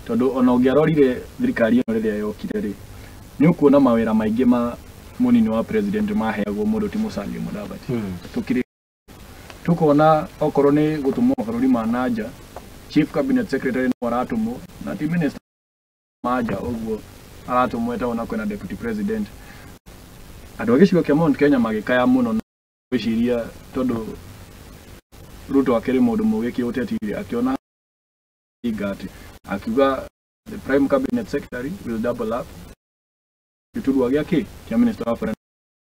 Tondũ ona ũngĩarorire thirikari ĩno rĩrĩa yokire rĩ, nĩ ũkuona mawĩra maingĩ ma mũnini wa president maheagwo mũndũ ti Musalia Mudavadi. Tũkĩrĩ tukona okorwo nĩ gũtũmwo mabũrũri ma nanja, chief cabinet secretary no aratũmwo na ti minister manja ũguo aratũmwo etagwo na kwĩna deputy president. Andũ a gĩcigo kĩa Mount Kenya magĩkaya mũno na gwĩciria tondũ Ruto akĩrĩ mũndũ mũgĩ kĩũteti rĩ, akĩona hinga atĩ akiuga the prime cabinet secretary will double up gĩturwa gĩa kĩ kĩa minister wa foreign,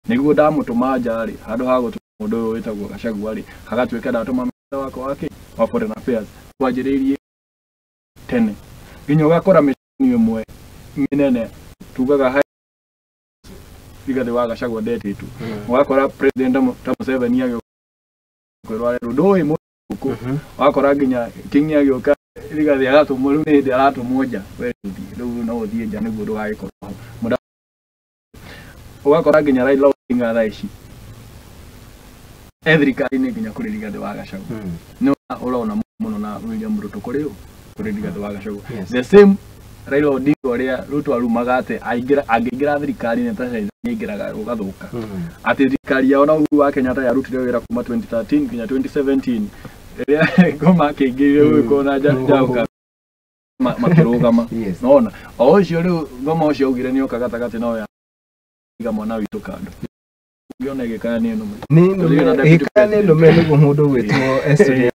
nĩguo ndamũtũma nja rĩ, handũ ha gũtũma mũndũ ũyũ wĩtagwo Gachagua rĩ, hagatuĩka ndatũma minister wakwa wa kĩ wa foreign affairs. Twanjĩrĩirie tene nginya ũgakora mĩcemanio ĩmwe mĩnene tugaga hai Rigathĩ wa Gachagua ndetĩtwo, ũgakora president ta Museveni agĩũka kwĩrwo arerwo ndũĩ mũkũ, ũgakora nginya King agĩũka Rigathĩ agatũmwo. Rĩu nĩ hĩndĩ aratũmwo nja, we ũthiĩ rĩu no ũthiĩ nja nĩguo ndũgagĩkorwo ho. Ũgakora nginya Raila Odinga thaa ici e thirikari-inĩ nginya kũrĩ Rigathĩ wa Gachagua. Nĩ ũrona mũno na William Ruto kũrĩ ũ kũrĩ Rigathĩ wa Gachagua. The same Raila Odinga ũrĩa Ruto arumaga atĩ aingĩra angĩingĩra thirikari-inĩ ta Shaitani aingĩraga gũgathũka, atĩ thirikari yao na Uhuru wa Kenyatta yarutire wĩra kuma 2013 nginya 2017 rĩrĩa ngoma akĩingĩrire gwĩkwo na njauka makĩrũgama. Nona o ũcio rĩu ngoma ũcio augire nĩ oka gatagatĩ no iga mwana witũ kando ũngĩona ĩgĩkaya nĩ nũme. Nĩ nũme, Tũthiĩ na deputy ĩgĩkaya nĩ president. Nũme nĩguo mũndũ ũgwĩtwo Esther.